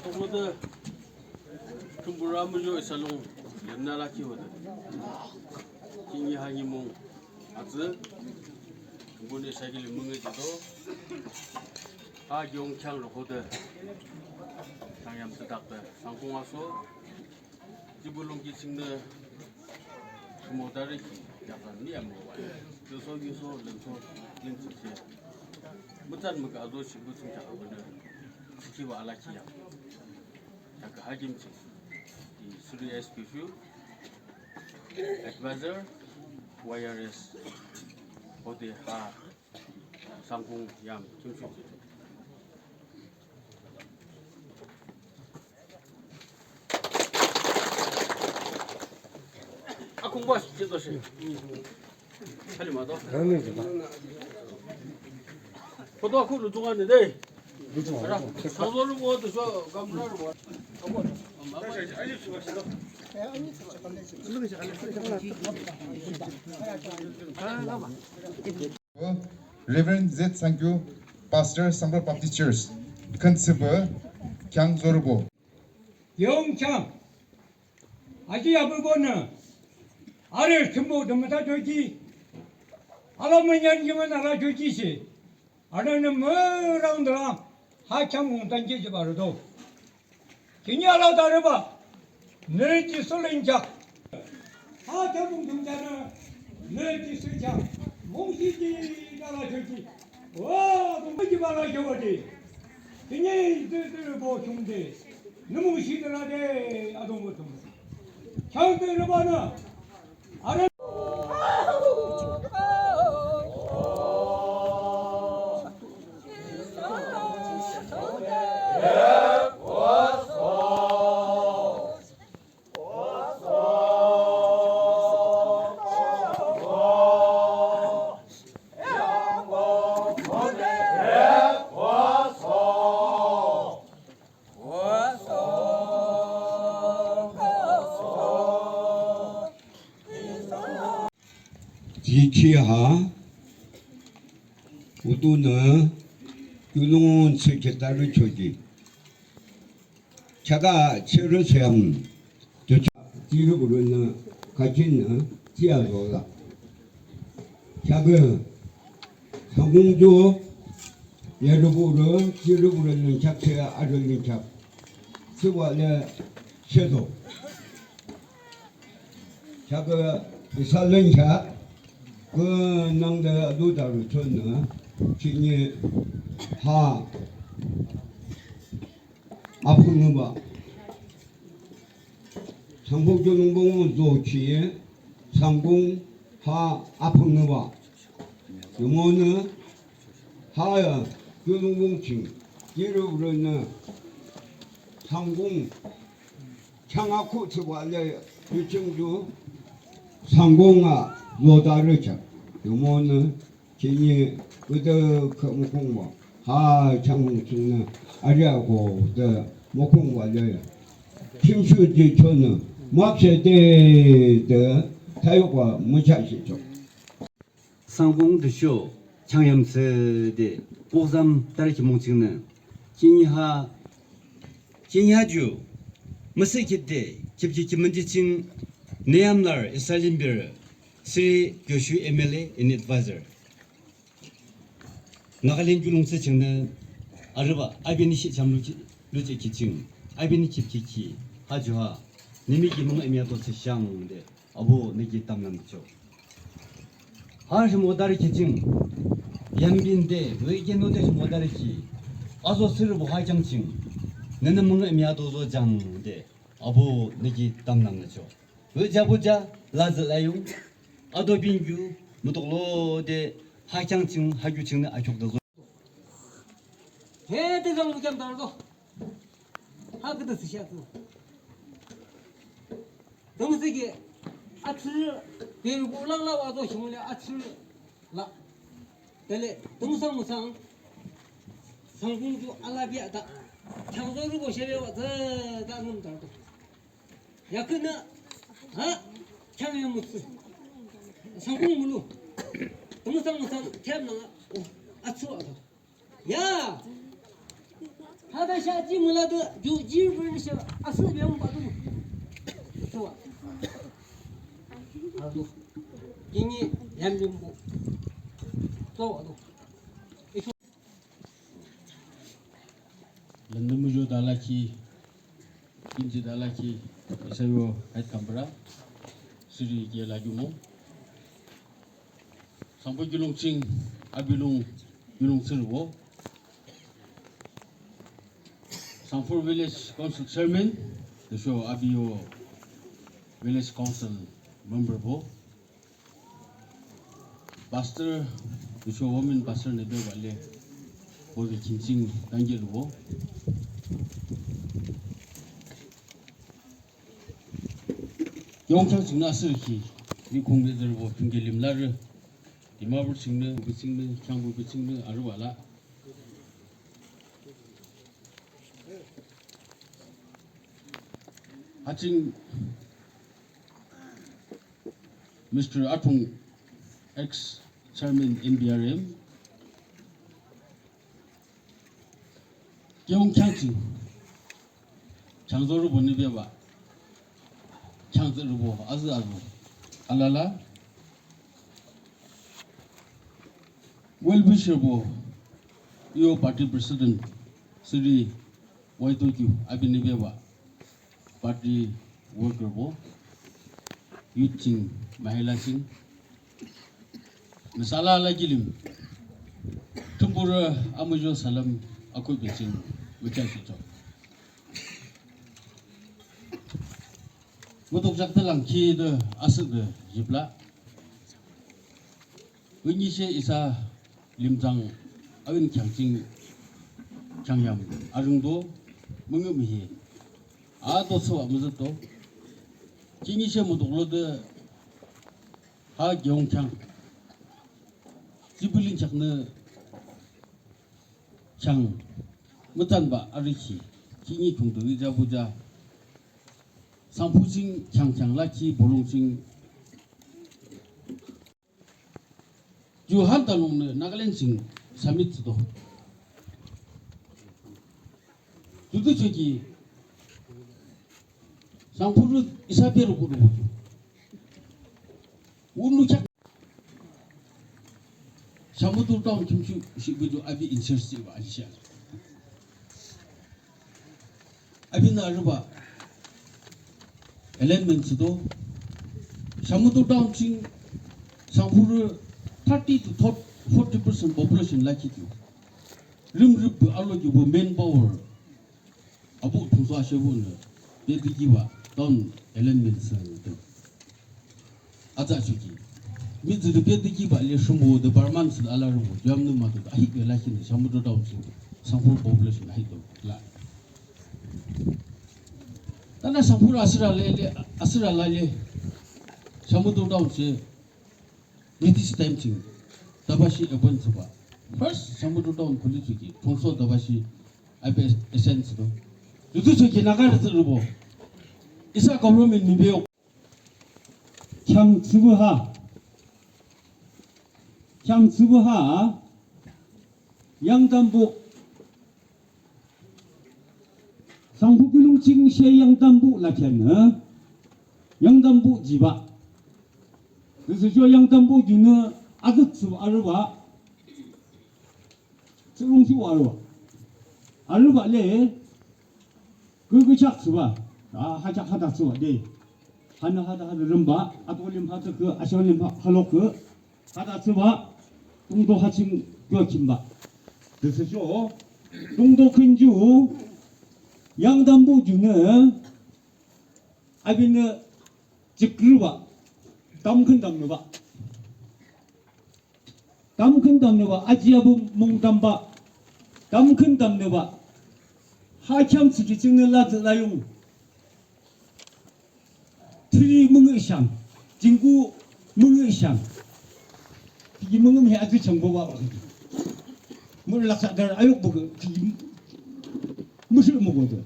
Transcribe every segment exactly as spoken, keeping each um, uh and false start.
Tümüde Thrünpuh muzho isa lung lemnü alakhi hode, khihni ha nimung atsü Thrünpuhnü isa kilim müngühjihdo. Ha kheak kheak lo hode, thsang yam tsüdakde thsangkung aso, Jibu lungki chingnü thümo tari ki yakzan ni amüwa. Yoso yoso lengso lengsi she, mütsan müka azo shibu ching kheak abünü thsükhiba alakhi yam. Kheakü ha kim ching, the three S P F U advisor, Y R S, hode ha thsangkung yam kimshuh. Akhungba shi to shi. Hali ma to. Photo khu lu tunga ne de. Sanglo lu mo to so gamla lu mo. Reverend Z Sangkyu, Pastor, Sangpar Baptist Church, Küntsüpü, Kyang Zorubo. Yong Kyang, aji abübonü, arü thümbo dümüta choki, ala münyan yimün ala choki shi, arünü mürang dara, ha Kyang mung tanki jibarüdo. Khihni ala darüba, nü Jisu lingchak. Ha Kyang mung thümjanü, nü Jisu chak. Mungshi ji dara choki. Wa, mungshi ji bara chowade. Khihni dü dü bo chungde. Nü mungshi dara de, adung bo thüm. Kyang dü rübanü. Arü Jichi ha, utunü, yulong tsü khetarü choki. Kheakü chirü chayam, jocha, chirü burünü, kachinü, chia zola. Kheakü, thsangkung ju, yarü burü, chirü burü lingchak, chia arü lingchak. Chiwa le, chedo. Kheakü, isa lingchak, künangde adu darü chonü, khihni, ha, apung ba. Thsangpung ju lungbong zochi, thsangkung ha apung ba. Yumonü ha ya ju lungbong ching, jiru rünü thsangkung chang akhu thsüba le yu ching ju thsangkung a zodarü chang. Yumonü Khihni küde khe mukungba, ha chang mukung nü, arüa ko de mukungba le, kimshuh de chonü, makshe de de, thayukba müchashe cho. Sangkung de sho, chang yam se de, boksam tarü ki mung ching nü, khihni ha, khihni ha ju, müsüh kit de, kip kip kip mün de ching, neyam lar, isa lim bir, Sri Kyoshu M L A and advisor. Nagaland ju lungtsü chingnü arüba, api nü shi chamlu chi, luchekhi ching, apinü khipkiki, ha ju ha, nü miki müngühmühi ato thsüshang de, abuh nü ki tamnangchoh. Ha rhimode arükhi ching, yambin de, wekeno de rhimode arükhi, azo sürübo ha kheang ching, nünü müngühmühi ato zojang de, abuh nü ki tamnangchoh. Wejabo ja, lazü layung, ato binkiu, mutuklode, ha kheang ching, ha kiu chingnü akhiukde zo. He, tüzang mükheam tardo. Ha küdüshe atü. Tümüsüki, atsü, de bu lang la wa do shimule atsü la. Tele, tümüsang müsang, sangkung ju alabi ata. Changzo rubo shebe wa zü, da ngum tardo. Yakünü, ha, kheam yamütsü. Sangkung mulu. Tümüsang müsang, kheam nang, o, atsü wa do. Ya. Hada sha ji mula de ju ji bun sha asu biang ba du. Tuwa. Adu. Kini yam yum bu. Tuwa adu. London mujo dalaki. Kinji dalaki. Isayo hait kampra. Siri kia lagi mo. Sangpur kiulong ching, api lung, kiulong thsürübo. Sangpur Village Council Chairman, tüsho api yo Village Council member bo. Pastor, tüsho women pastor nü bebah le, bo de kinching tangge lubo. Yongchang chingnü asürükhi, ni khungbe zürübo, khungke limlarü, Dimapur chingnü, bu chingnü, Changpur bu chingnü, arübah la. Ha ching, Mister Atung, ex-chairman N B R M, Keong kheang ching, kheangzorübo nü bebah, kheangzorübo, azü azü, alala, well wisher bo, yo party president, Sri Waitokyu, api nü bebah, party worker bo, youth ching, mahila ching, nüsa alala kilim, Thrünpuh amuzho salam akhuhbe ching mükheahshihchoh. Mutukjak de langkhi de asühde jiplah. Khihni she isa limchang ain kheang ching kheangyam arüngdo müngühmühi. Ato thsübah müzüto. Khihni she mutuklode ha Keong kheang. Jibuh lin chaknü kheang mütsanbah arükhi. Khihni khungde rija buja. Sangpur ching kheang kheang lakhi bolung ching. Ju handa lungnü Nagaland ching summit thsüdo. Jude choki Sangpur isa beru kudu kudu. Unu chak. Shamator town kimchu shi kudu abi in-charge ba alisha. Abinü arübah alignment thsüdo. Shamator town ching Sangpur thirty to forty percent population lakhi tu. Rimrip alokibo manpower. Abuh thsungso ashebonü. Bede kiba town alignment thsüdo. Atsa shuki. Mihtsürü bede kiba le shumbo de barman thsüdo alarübo. Yamnü mado. Ahik be lakhinü Shamator town ching. Sangpur population ahik do. La. Tana Sangpur asüra le le, asüra la le, Shamator town she, British time ching, Tabashi appoint thsüba. First Shamator town khuli thsüki, Thongso Tabashi, I P S assign thsüdo. Yudu thsüki Nagarü thsürübo. Isa government nübeo. Kheang thsübo ha. Kheang thsübo ha. Yangdambo. Sangpur kiulong ching she Yangdambo lakheanü, Yangdambo jiba. Tüsho Yangdambo junü adütsü arübah. Tsürungshu arübah. Arübah le, Küküchak thsübah, a, hacha hada thsübah de. Hanü hada hada rümbah, ato lim hada kü, ashang lim ha-, halok kü, hada thsübah, tungto ha ching kyo kimbah. Tüsüsho, tungto khün ju, yangdambuh junü, abinü jikrübah, tamkhüntamnübah. Tamkhüntamnübah, aji abuh mungtambah, tamkhüntamnübah. Ha kheam thsükhi chingnü la tsü la yung. Thiri müngüshang, jingku müngüshang. Thiri müngü mhe aji changbobah. Mürü laksa dar ayuk bukü, thiri müshü mükodo.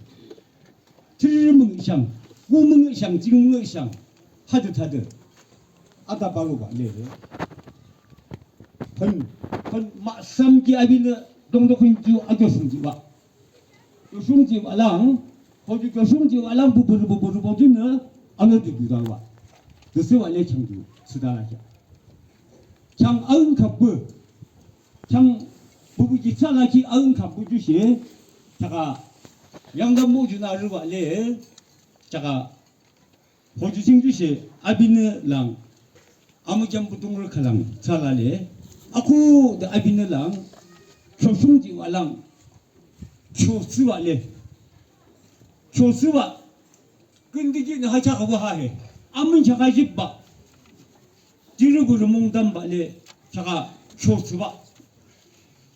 Thiri müngüshang, ku müngüshang, jing müngüshang. Hadü thadü. Ada balobah le. Khün, khün mahsam ki abinü dongdo khün ju ajo shung jibah. Ju shung jibah lang, ho ju ju shung jibah lang buburu buburu bojunü, ano ju ju dalbah. Tüsübah le chang ju, südala kya. Chang aün khapbü. Chang bubu ki tsala ki aün khapbü ju she, chaka, yangdambuh junü arübah le, chaka, ho ju ching ju she, abinü lang, amükyam butung rü khalang, tsala le, ako de abinü lang, kyo shung jibah lang, kyo thsübah le, kyo thsübah, kündiki nü ha chaka wü ha he, amün chaka jibah, Jiri bürü mungtambah le, chaka kyo thsübah.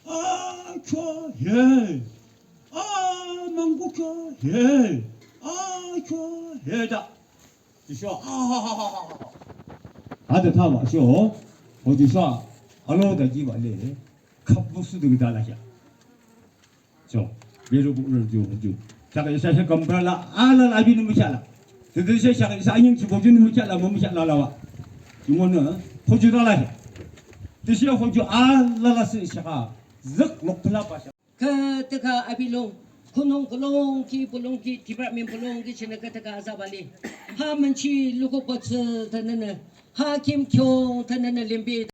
A, kyo he. A, mangku kyo he. A, kyo he da. Tüsho, a, ha, ha, ha, ha, ha. Hade thabah sho, ho tüsho, alo da jibah le, khapbü südü dala kya. Cho, beru bu ru ju, ju. Saka isa sha kambra la, ala la abinü mükhala. Tütü sha saka isa anying chibo junü mükhala, mü mükhala lawa. Jumonü, hoju la la. Tüshe hoju ala la sü saka. Zük lok pula ba sha. Ka tüka abilung, kunung kulung ki bulung ki, department bulung ki chinü ka tüka azabali. Ha manchi luko kotsu tanana. Hakim kyong tanana limbi.